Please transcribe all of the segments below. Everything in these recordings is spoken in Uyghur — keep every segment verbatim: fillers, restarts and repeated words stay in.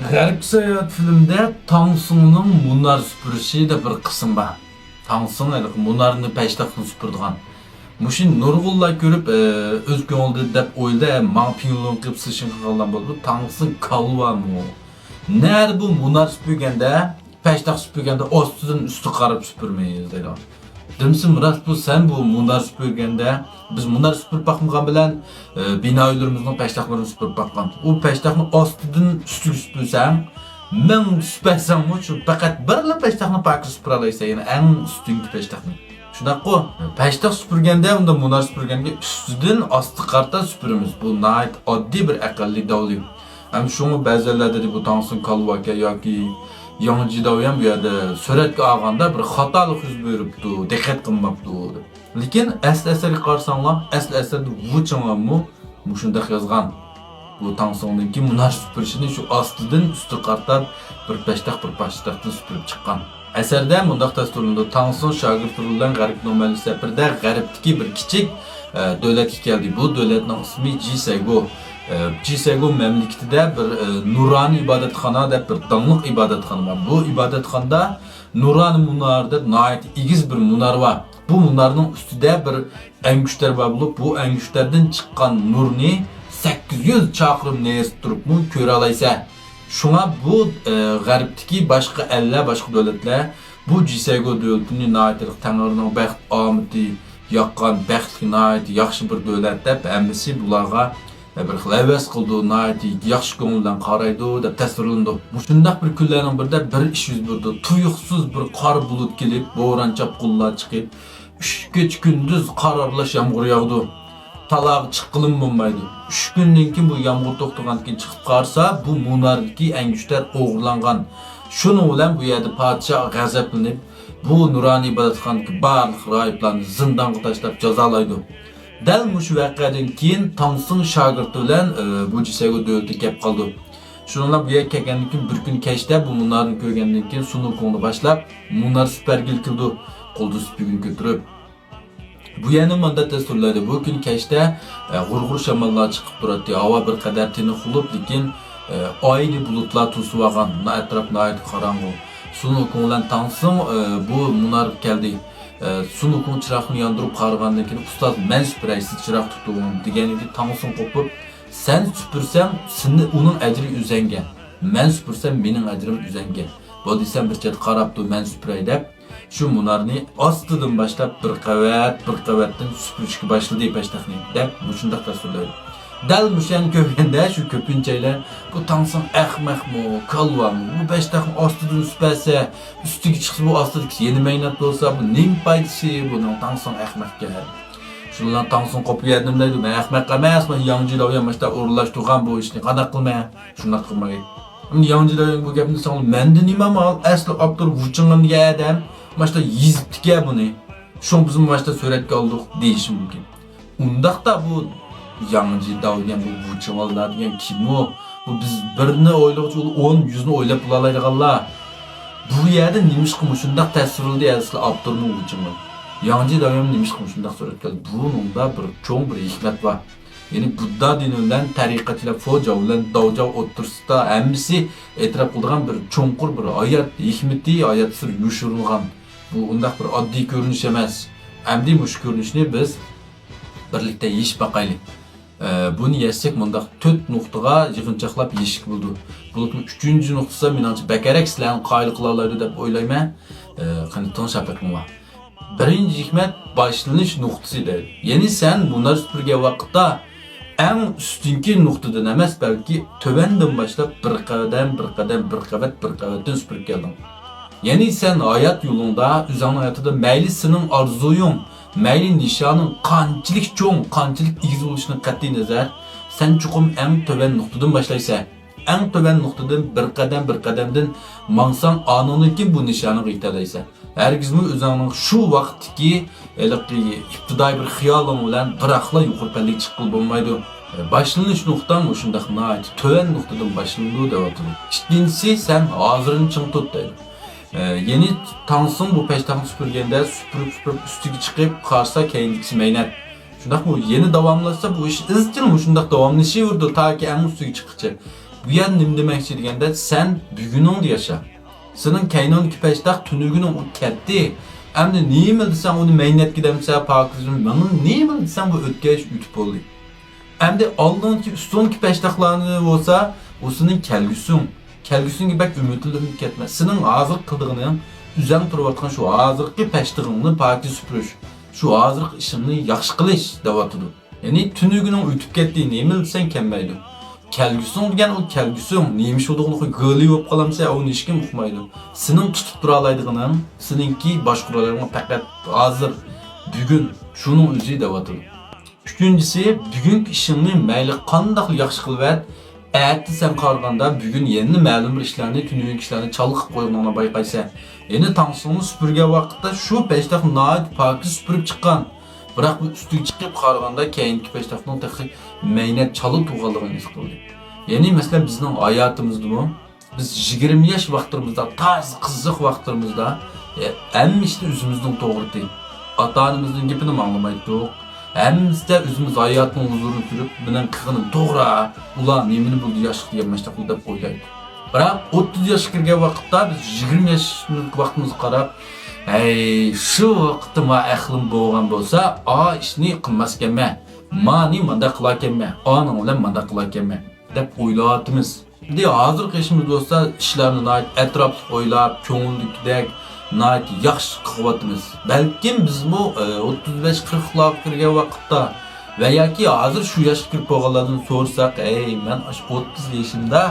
غەربكە ساياھەت فىلىمدە تاڭسۇڭنىڭ مۇنار سۈپۈرۈشى دەپ بىر قىسىم بار. تاڭسۇڭ ھېلىقى مۇنارنى، پەشتاقنى سۈپۈرىدىغان. مۇشۇنى نۇرغۇنلار كۆرۈپ، ئە، ئۆز كۆڭلىدە دەپ ئويلىدى، ھە، ماڭا پىڭلۇن قىلىپ سىشىن قىلغانلار بولىدۇ. تاڭسۇڭ كالۋامۇ؟ نەدە بۇ مۇنار سۈپۈرگەندە، پەشتاق سۈپۈرگەندە ئاستىدىن ئۈستىگە قاراپ سۈپۈرمەيدۇ دەيدۇ. دېمىسىم راست بۇ، سەن بۇ مۇنار سۈپۈرگەندە، بىز مۇنار سۈپۈرۈپ باقمىغان بىلەن، ئە، بىنا ئۆيلىرىمىزنىڭ پەشتاقلىرىنى سۈپۈرۈپ باققان. ئۇ پەشتاقنى ئاستىدىن ئۈستىگە سۈپۈرسەڭ، مىڭ سۈپۈرسەڭمۇ شۇ پەقەت بىرلا پەشتاقنى پاكىز سۈپۈرەلەيسەن، يەنى ئەڭ ئۈستۈنكى پەشتاقنى. شۇنداققۇ؟ پەشتاق سۈپۈرگەندە ئۇندا مۇنار سۈپۈرگەندە ئۈستىدىن ئاستىغا قارىتا سۈپۈرىمىز. بۇ ناھايىتى ئاددىي بىر ئەقەللىي داۋلى. ھەم شۇڭا بەزىلەر دېدى، بۇ تاڭسۇڭ كالۋاكەن ياكى ياڭ جىداۋيەن بۇ يەردە سۈرەتكە ئالغاندا بىر خاتالىق يۈز بېرىپتۇ، دىققەت قىلماپتۇ دەپ. لېكىن ئەسلى ئەسەرگە قارىساڭلار، ئەسلى ئەسەردە ۋۇ چىڭلانمۇ مۇشۇنداق يازغان. بۇ تاڭسۇڭدىن كېيىن مۇنار سۈپۈرۈشىنى شۇ ئاستىدىن ئۈستىگە قارىتاپ بىر پەشتاق، بىر پەشتاقتىن سۈپۈرۈپ چىققان. ئەسەردە مۇنداق تەستۇرلىنىدۇ، تاڭسۇڭ شاگىرتلىرى بىلەن غەربكە نورماللىق سەپىرىدە غەربتىكى بىر كىچىك، ئە، دۆلەتكە كەلدى. بۇ دۆلەتنىڭ ئىسمى جىسەيگو. ئە، جىسەيگو مەملىكىتىدە بىر، ئە، نۇرانىي ئىبادەتخانا دەپ بىر داڭلىق ئىبادەتخانا بار. بۇ ئىبادەتخانىدا نۇرانىي مۇنارە دەپ ناھايىتى ئېگىز بىر مۇنار بار. بۇ مۇنارنىڭ ئۈستىدە بىر ئەڭگۈشتەر بار بولۇپ، بۇ ئەڭگۈشتەردىن چىققان نۇرنى سەككىز يۈز چاقىرىم نېرىسىدا تۇرۇپمۇ كۆرەلەيسەن. شۇڭا بۇ، ئە، غەربتىكى باشقا ئەللەر، باشقا دۆلەتلەر بۇ جىسەيگو دۆلىتىنى ناھايىتى تەڭرىنىڭ بەخت ئامىتى ياققان، بەختلىك، ناھايىتى ياخشى بىر دۆلەت دەپ، ھەممىسى بۇلارغا بىر خىل ھەۋەس قىلىدۇ، ناھايىتى ياخشى كۆڭۈل بىلەن قارايدۇ دەپ تەسۋىرلىنىدۇ. مۇشۇنداق بىر كۈنلەرنىڭ بىرىدە بىر ئىش يۈز بېرىدۇ. تۇيۇقسىز بىر قارا بۇلۇت كېلىپ، بوران-چاپقۇنلار چىقىپ، ئۈچ كېچە-كۈندۈز قار ئارىلاش يامغۇر ياغىدۇ. تالاغا چىققىلىمۇ بولمايدۇ. ئۈچ كۈندىن كېيىن بۇ يامغۇر توختىغاندىن كېيىن چىقىپ قارىسا، بۇ مۇناردىكى ئەڭگۈشتەر ئوغرىلانغان. شۇنىڭ بىلەن بۇ يەردە پادىشاھ غەزەپلىنىپ، بۇ نۇرانىي ئىبادەتخانىدىكى بارلىق راھىبلارنى زىندانغا تاشلاپ جازالايدۇ. دەل مۇشۇ ۋەقەدىن كېيىن تاڭسىڭ شاگىرتى بىلەن، ئى، بۇ جىسەيگو دۆلىتىگە كەپ قالىدۇ. شۇنىڭ بىلەن بۇ يەرگە كەلگەندىن كېيىن بىر كۈن كەچتە بۇ مۇنارنى كۆرگەندىن كېيىن سۇن ۋۇكۇڭنى باشلاپ مۇنار سۈپۈرگىلى كېلىدۇ، قولىدا سۈپۈرگىنى كۆتۈرۈپ. بۇ يەرنى مۇنداق تەسۋىرلەيدۇ. بۇ كۈن كەچتە، ئە، غۇر-غۇر شاماللار چىقىپ تۇراتتى. ھاۋا بىر قەدەر تىنىق بولۇپ، لېكىن، ئە، ئاينى بۇلۇتلار توسۇۋالغان. ئەتراپ ناھايىتى قاراڭغۇ. سۇن ۋۇكۇڭ بىلەن تاڭسىڭ، ئە، بۇ مۇنارغا كەلدى. ئە، سۇن ۋۇكۇڭ چىراغنى ياندۇرۇپ قارىغاندىن كېيىن، ئۇستاز، مەن سۈپۈرەي، سىز چىراغ تۇتۇۋېلىڭ دېگەندىن كېيىن تاڭسىڭ قوپۇپ، سەن سۈپۈرسەڭ، سېنى، ئۇنىڭ ئەجرى ئۆزەڭگە. مەن سۈپۈرسەم، مېنىڭ ئەجرىم ئۆزەڭگە. بولدى، سەن بىر چەتكە قاراپ تۇر، مەن سۈپۈرەي دەپ، شۇ مۇنارنى ئاستىدىن باشلاپ بىر قەۋەت، بىر قەۋەتتىن سۈپۈرۈشكە باشلىدى پەشتاقنى، دەپ مۇشۇنداق تەسۋىرلەيدۇ. دەل مۇشۇنى كۆرگەندە شۇ كۆپىنچەيلەن، بۇ تاڭسىڭ ئەخمەقمۇ، كالۋامۇ؟ بۇ پەشتاقنى ئاستىدىن سۈپۈرسە، ئۈستىگە چىقسا، بۇ ئاستىدىكىسى يەنە مەينەت بولسا، بۇ نېمە پايدىسى بۇنىڭ؟ تاڭسىڭ ئەخمەقكەن. شۇنىڭ بىلەن تاڭسىڭ قوپۇپ يەردىن دەيدۇ، مەن ئەخمەق ئەمەس، مەن ياڭ جىداۋيەن مۇشۇنداق ئورۇنلاشتۇرغان بۇ ئىشنى، قانداق قىلىمەن؟ شۇنداق قىلماي. ئەمدى ياڭ جىداۋيەن بۇ گەپنى ساڭا، مەندە نېمە ئامال؟ ئەسلى ئاپتور ۋۇ چىڭلىن دېگەن ئادەم مۇشۇنداق يېزىپتىكەن بۇنى. شۇڭا بىزمۇ مۇشۇنداق سۈرەتكە ئالدۇق دېيىشى مۇمكىن. ئۇنداقتا بۇ ياڭ جىداۋيەن، بۇ ۋۇ چىڭلىنلار دېگەن كىمۇ؟ بۇ بىز بىرنى ئويلىغۇچە ئۇلار ئون، يۈزنى ئويلاپ بولالايدىغانلار. بۇ يەردە نېمىشقا مۇشۇنداق تەسۋىرلىدى ئەسلى ئاپتورمۇ ۋۇ چىڭلىن؟ ياڭ جىداۋيەن نېمىشقا مۇشۇنداق سۈرەتكە ئالدى؟ بۇنىڭدا بىر چوڭ بىر ھېكمەت بار. يەنى بۇددا دىنى بىلەن تەرىقەتچىلەر فو جاۋ بىلەن داۋ جاۋ ئوتتۇرىسىدا ھەممىسى ئېتىراپ قىلىدىغان بىر چوڭقۇر بىر ھايات ھېكمىتى، ھايات سىرى يوشۇرۇنغان. بۇ ئۇنداق بىر ئاددىي كۆرۈنۈش ئەمەس. ئەمدى مۇشۇ كۆرۈنۈشنى بىز بىرلىكتە يېشىپ باقايلى. ئە، بۇنى يەشسەك مۇنداق تۆت نۇقتىغا يىغىنچاقلاپ يېشىشكە بولىدۇ. بولۇپمۇ ئۈچىنچى نۇقتىسى مېنىڭچە بەكرەك سىلەرنى قايىل قىلالايدۇ دەپ ئويلايمەن. ئە، قېنى تىڭشاپ بېقىڭلار. بىرىنچى ھېكمەت، باشلىنىش نۇقتىسى دەيدۇ. يەنى سەن مۇنار سۈپۈرگەن ۋاقىتتا ئەڭ ئۈستۈنكى نۇقتىدىن ئەمەس، بەلكى تۆۋەندىن باشلاپ بىر قەدەم، بىر قەدەم، بىر قەۋەت، بىر قەۋەتتىن سۈپۈرۈپ كەلدىڭ. يەنى سەن ھايات يولۇڭدا، ئۆزۈڭنىڭ ھاياتىدا مەيلى سېنىڭ ئارزۇيۇڭ، مەيلى نىشانىڭ قانچىلىك چوڭ، قانچىلىك ئېگىز بولۇشىدىن قەتئىي نەزەر، سەن چوقۇم ئەڭ تۆۋەن نۇقتىدىن باشلايسەن. ئەڭ تۆۋەن نۇقتىدىن بىر قەدەم، بىر قەدەمدىن ماڭساڭ، ئانىڭدىن كېيىن بۇ نىشانىڭغا يېتەلەيسەن. ھەرگىزمۇ ئۆزۈڭنىڭ شۇ ۋاقىتتىكى ھېلىقى ئىپتىدائىي بىر خىيالىڭ بىلەن بىراقلا يۇقىرى پەللىگە چىققىلى بولمايدۇ. باشلىنىش نۇقتاڭ مۇشۇنداق ناھايىتى تۆۋەن نۇقتىدىن باشلىنىدۇ دەۋاتىدۇ. ئىككىنچىسى، سەن ھازىرنى چىڭ تۇت دەيدۇ. يەنى تاڭسىڭ بۇ پەشتاقنى سۈپۈرگەندە سۈپۈرۈپ، سۈپۈرۈپ ئۈستىگە چىقىپ قارىسا كەينىدىكىسى مەينەت. شۇنداقمۇ؟ يەنە داۋاملاشسا بۇ ئىش ئىزچىل مۇشۇنداق داۋاملىشىۋېرىدۇ تاكى ئەڭ ئۈستىگە چىققىچە. بۇ يەردە نېمە دېمەكچى دېگەندە، سەن بۈگۈنۈڭدە ياشا. سېنىڭ كەينىڭدىكى پەشتاق تۈنۈگۈنۈڭ ئۇ كەتتى. ئەمدى نېمىلا دېسەڭ ئۇنى مەينەتكە دەمسە، پاكىز، مېنىڭ نېمىلا دېسەڭ بۇ ئۆتكەچ ئۆتۈپ بولدى. ئەمدى ئالدىڭدىكى ئۈستۈڭدىكى پەشتاقلارنى بولسا، ئۇ سېنىڭ كەلگۈسۈڭ. كەلگۈسۈڭگە بەك ئۈمىدلىنىپ كەتمە. سېنىڭ ھازىر قىلىدىغىنىڭ ئۆزەڭ تۇرۇۋاتقان شۇ ھازىرقى پەشتىقىڭنى پاكىز سۈپۈرۈش، شۇ ھازىرقى ئىشىڭنى ياخشى قىلىش دەۋاتىدۇ. يەنى تۈنۈگۈنۈڭ ئۆتۈپ كەتتى، نېمىلا دېسەڭ كەلمەيدۇ. كەلگۈسىڭ دېگەن ئۇ كەلگۈسىڭ، نېمە ئىش بولىدىغىنى ئۇقماي، گۆلى بولۇپ قالامسەن، ئۇنى ھېچكىم ئۇقمايدۇ. سېنىڭ تۇتۇپ تۇرالايدىغىنىڭ، سېنىڭكى باشقۇرالايدىغىنىڭ پەقەت ھازىر، بۈگۈن، شۇنىڭ ئۆزى دەۋاتىدۇ. ئۈچىنچىسى، بۈگۈنكى ئىشىڭنى مەيلى قانداقلا ياخشى قىلىۋەت، ئەتە سەن قارىغاندا بۈگۈن يەنە مەلۇم بىر ئىشلارنى، تۈنۈگۈنكى ئىشلارنى چالا قىلىپ قويغىنىڭنى بايقايسەن. يەنى تاڭسىڭنى سۈپۈرگەن ۋاقىتتا شۇ پەشتاقنى ناھايىتى پاكىز سۈپۈرۈپ چىققان. بىراق بۇ ئۈستىگە چىقىپ قارىغاندا كەينىدىكى پەشتاقنىڭ تېخى مەينەت چالا تۇرغانلىقىنى ھېس قىلدى. يەنى مەسىلەن بىزنىڭ ھاياتىمىزدىمۇ بىز يىگىرمە ياش ۋاقىتلىرىمىزدا، تازا قىزىق ۋاقىتلىرىمىزدا، ئە، ھەممە ئىشتا ئۆزىمىزنىڭ توغرىتى. ئاتا-ئانىمىزنىڭ گېپىنىمۇ ئاڭلىمايتتۇق. ھەممىسىدە ئۆزىمىز ھاياتنىڭ ھۇزۇرىنى سۈرۈپ، مېنىڭ قىلغىنىم توغرا، ئۇلار نېمىنى بىلدى ياشلىق دېگەن ماشتاقلا دەپ ئويلايدۇ. بىراق ئوتتۇز ياشقا كىرگەن ۋاقىتتا بىز يىگىرمە ياشلىق ۋاقتىمىزغا قاراپ، ھەي، شۇ ۋاقىتتا ما ئەقلىم بولغان بولسا، ئا ئىشنى قىلماسكەنمەن، مانى مانداق قىلاركەنمەن، ئانىڭ بىلەن مانداق قىلاركەنمەن دەپ ئويلاۋاتىمىز. ئەمدى ھازىرقى ئىشىمىز بولسا، ئىشلارنى ناھايىتى ئەتراپلىق ئويلاپ، كۆڭۈلدىكىدەك ناھايىتى ياخشى قىلىۋاتىمىز. بەلكىم بىزمۇ، ئە، ئوتتۇز بەش قىرىقلارغا كىرگەن ۋاقىتتا ۋە ياكى ھازىر شۇ ياشقا كىرىپ بولغانلاردىن سورىساق، ئەي، مەن ئاشۇ ئوتتۇز يېشىمدا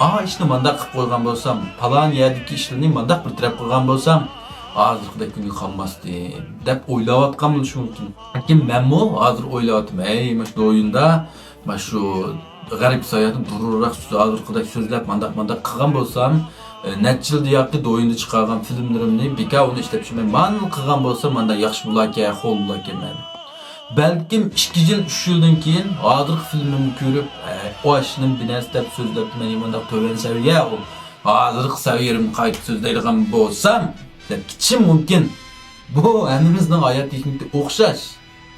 ئا ئىشنى مانداق قىلىپ قويغان بولسام، پالان يەردىكى ئىشلارنى مانداق بىر تەرەپ قىلغان بولسام، ھازىرقىدەك كۈنگە قالماستى، دەپ ئويلاۋاتقان بولۇشى مۇمكىن. لېكىن مەنمۇ ھازىر ئويلاۋاتىمەن، ئەي، مانا شۇ دويىندا، مانا شۇ غەربكە ساياھەتنى دۇرۇرراق، ھازىرقىدەك سۆزلەپ، مانداق، مانداق قىلغان بولسام، ئە، نەچچە يىل ياقى دويىندا چىقارغان فىلىملىرىمنى بىكار ئۇنى ئىشلەپ چۈشۈرمەي، مانا قىلغان بولسام، مانداق ياخشى بولاركەن، خول بولاركەن مەن. بەلكىم ئىككى يىل، ئۈچ يىلدىن كېيىن ھازىرقى فىلىمىمنى كۆرۈپ، ئە، ئاشنىم بىنەس دەپ سۆزلەپتۇ، مەن مانداق تۆۋەن سەۋىيە، ئۇ ھازىرقى سەۋىيەمنى قايتا سۆزلەيدىغان بولسام، دەپ كېتىشىم مۇمكىن. بۇ ھەممىمىزنىڭ ھايات ھېكمىتى ئوخشاش.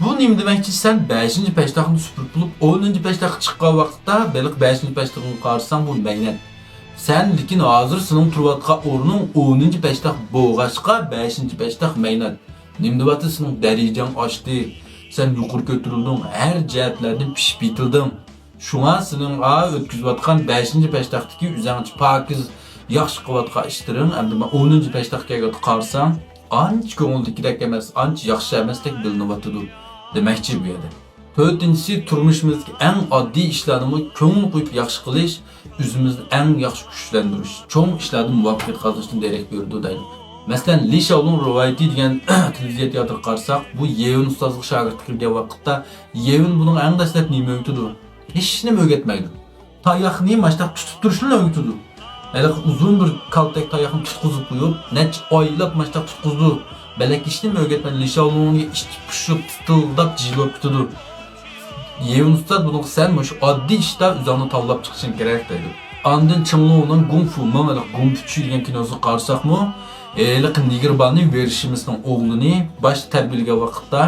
بۇ نېمە دېمەكچى؟ سەن بەشىنچى پەشتاقنى سۈپۈرۈپ بولۇپ، ئونىنچى پەشتاققا چىققان ۋاقىتتا، بېلىق بەشىنچى پەشتىقىڭغا قارىساڭ، بۇ مەينەت. سەن، لېكىن ھازىر سېنىڭ تۇرۇۋاتقان ئورنۇڭ ئونىنچى پەشتاق بولغاچقا، بەشىنچى پەشتاق مەينەت. نېمە دەۋاتىدۇ؟ سېنىڭ دەرىجەڭ ئاشتى. سەن يۇقىرى كۆتۈرۈلدۈڭ، ھەر جەھەتلەردىن پىشىپ يېتىلدىڭ. شۇڭا سېنىڭ ئا ئۆتكۈزۈۋاتقان بەشىنچى پەشتاقتىكى ئۆزەڭچە پاكىز، ياخشى قىلىۋاتقان ئىشلىرىڭ، ئەمدى مانا ئونىنچى پەشتاققا كەلگەندە قارىساڭ، ئانچە كۆڭۈلدىكىدەك ئەمەس، ئانچە ياخشى ئەمەستەك بىلىنىۋاتىدۇ دېمەكچى بۇ يەردە. تۆتىنچىسى، تۇرمۇشىمىزدىكى ئەڭ ئاددىي ئىشلارنىمۇ كۆڭۈل قويۇپ ياخشى قىلىش ئۆزىمىزنى ئەڭ ياخشى كۈچلەندۈرۈش، چوڭ ئىشلاردا مۇۋەپپەقىيەت قازىنىشتىن دېرەك بېرىدۇ دەيدۇ. مەسىلەن، لى شاۋلۇڭ رىۋايىتى دېگەن تېلېۋىزىيە تىياتىرىغا قارىساق، بۇ يېۋېن ئۇستازغا شاگىرتكە كىرگەن ۋاقىتتا، يېۋېن بۇنىڭغا ئەڭ دەسلەپ نېمە ئۆگىتىدۇ؟ ھېچنېمە ئۆگەتمەيدۇ. تاياقنى ماشۇنداق تۇتۇپ تۇرۇشنىلا ئۆگىتىدۇ. ھېلىقى ئۇزۇن بىر كالتەك تاياقنى تۇتقۇزۇپ قويۇپ، نەچچە ئايلاپ ماشۇنداق تۇتقۇزىدۇ. بەلەك ھېچنېمە ئۆگەتمەيدۇ. لى شاۋلۇڭنىڭ ئىچى پۇشۇپ، تىتىلداپ، جىلىۋاپ كېتىدۇ. يېۋېن ئۇستاز بۇنىڭغا سەن مۇشۇ ئاددىي ئىشتا ئۆزۈڭنى تاللاپ چىقىشىڭ كېرەك دەيدۇ. ئاندىن چېڭ لۇڭنىڭ گۇڭ فۇ مېڭ، ھېلىقى گۇڭ پۇچۈ دېگەن كىنوسىغا قارىساقمۇ، ھېلىقى نېگىر بالىنى ۋېرىشىمىسنىڭ ئوغلىنى باشتا تەربىيەلىگەن ۋاقىتتا،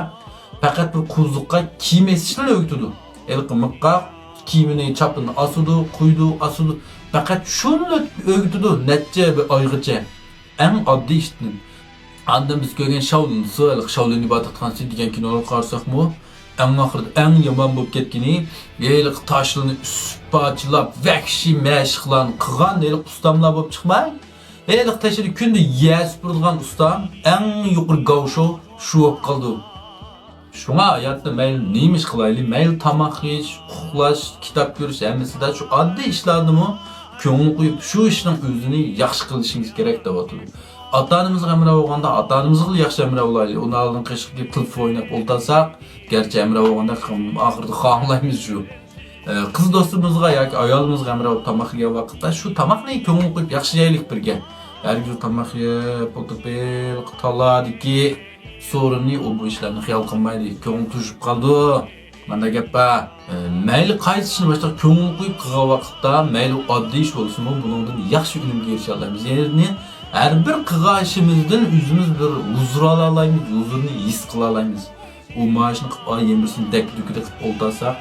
پەقەت بىر قوزۇققا كىيىم ئېسىشنىلا ئۆگىتىدۇ. ھېلىقى مىققاق كىيىمىنى، چاپىنىنى ئاسىدۇ، قويىدۇ، ئاسىدۇ. پەقەت شۇنىلا ئۆگىتىدۇ نەچچە بىر ئايغىچە. ئەڭ ئاددىي ئىشتىن. ئاندىن بىز كۆرگەن شاۋلىن سۇ، ھېلىقى شاۋلىن ئىبادەتخانىسى دېگەن كىنولارغا قارىساقمۇ، ئەڭ ئاخىرىدا ئەڭ يامان بولۇپ كەتكىنى، ھېلىقى تاشلىرىنى ئۈسۈپ پارچىلاپ، ۋەھشىي مەشىقلارنى قىلغان ھېلىقى ئۇستاملار بولۇپ چىقماي، ھېلىقى تەشرى كۈندە يەر سۈپۈرىدىغان ئۇستام، ئەڭ يۇقىرى گاۋشو شۇ بولۇپ قالىدۇ. شۇڭا ھاياتتا مەيلى نېمە ئىش قىلايلى، مەيلى تاماق يېيىش، ئۇخلاش، كىتاب كۆرۈش، ھەممىسىدە شۇ ئاددىي ئىشلاردىمۇ كۆڭۈل قويۇپ، شۇ ئىشنىڭ ئۆزىنى ياخشى قىلىشىمىز كېرەك دەۋاتىدۇ. ئاتا-ئانىمىزغا ھەمراھ بولغاندا، ئاتا-ئانىمىزغىلا ياخشى ھەمراھ بولايلى. ئۇنىڭ ئالدىدا قېشىقىپ تېلېفون ئويناپ ئولتۇرساق، گەرچە ھەمراھ بولغاندا، ئاخىرىدا خاڭلايمىز شۇ. ئە، قىز دوستىمىزغا ياكى ئايالىمىزغا ھەمراھ بولۇپ تاماق يېگەن ۋاقىتتا شۇ تاماقنى كۆڭۈل قويۇپ ياخشى يەيلىك بىرگە. ھەرگىز تاماق يەپ ئولتۇرۇپ، ھېلىقى تالادىكى سورۇننى ئۇ بۇ ئىشلارنى خىيال قىلمايدۇ. كۆڭلى توشۇپ قالىدۇ. مانداق گەپ بار. ئە، مەيلى قايسى ئىشنى باشلاپ كۆڭۈل قويۇپ قىلغان ۋاقىتتا، مەيلى ئاددىي ئىش بولسىمۇ، بۇنىڭدىن ياخشى ئۈنۈمگە ئېرىشەلەيمىز. يەنى ھەر بىر قىلغان ئىشىمىزدىن ئۆزىمىز بىر ھۇزۇر ئالالايمىز، ھۇزۇرنى ھېس قىلالايمىز. ئۇ مائاشنى قىلىپ، ئاي يەنە بىرسىنى دەككە-دۈككىدە قىلىپ ئولتۇرساق،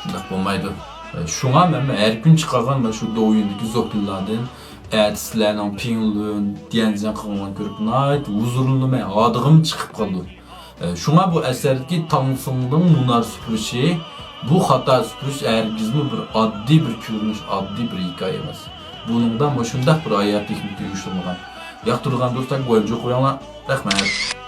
شۇنداق بولمايدۇ. شۇڭا مەن ھەر كۈن چىقارغان مانا شۇ دوۋيىندىكى زوكىنلاردىن، ئەتە سىلەرنىڭ پىڭلۈن، تيەنزەن قىلغانلارنى كۆرۈپ ناھايىتى ھۇزۇرلىنىمەن، ھادىغىم چىقىپ قالىدۇ. شۇڭا بۇ ئەسەردىكى تاڭسىڭنىڭ مۇنار سۈپۈرۈشى، بۇ خاتا سۈپۈرۈش ھەرگىزمۇ بىر ئاددىي بىر كۆرۈنۈش، ئاددىي بىر ھېكايە ئەمەس. بۇنىڭدا مۇشۇنداق بىر ھاياتىي ھېكمىتى يوشۇرۇنغان. ياقتۇرىدىغان دوستلار گۇەنجۇ قويۇڭلار. رەھمەت.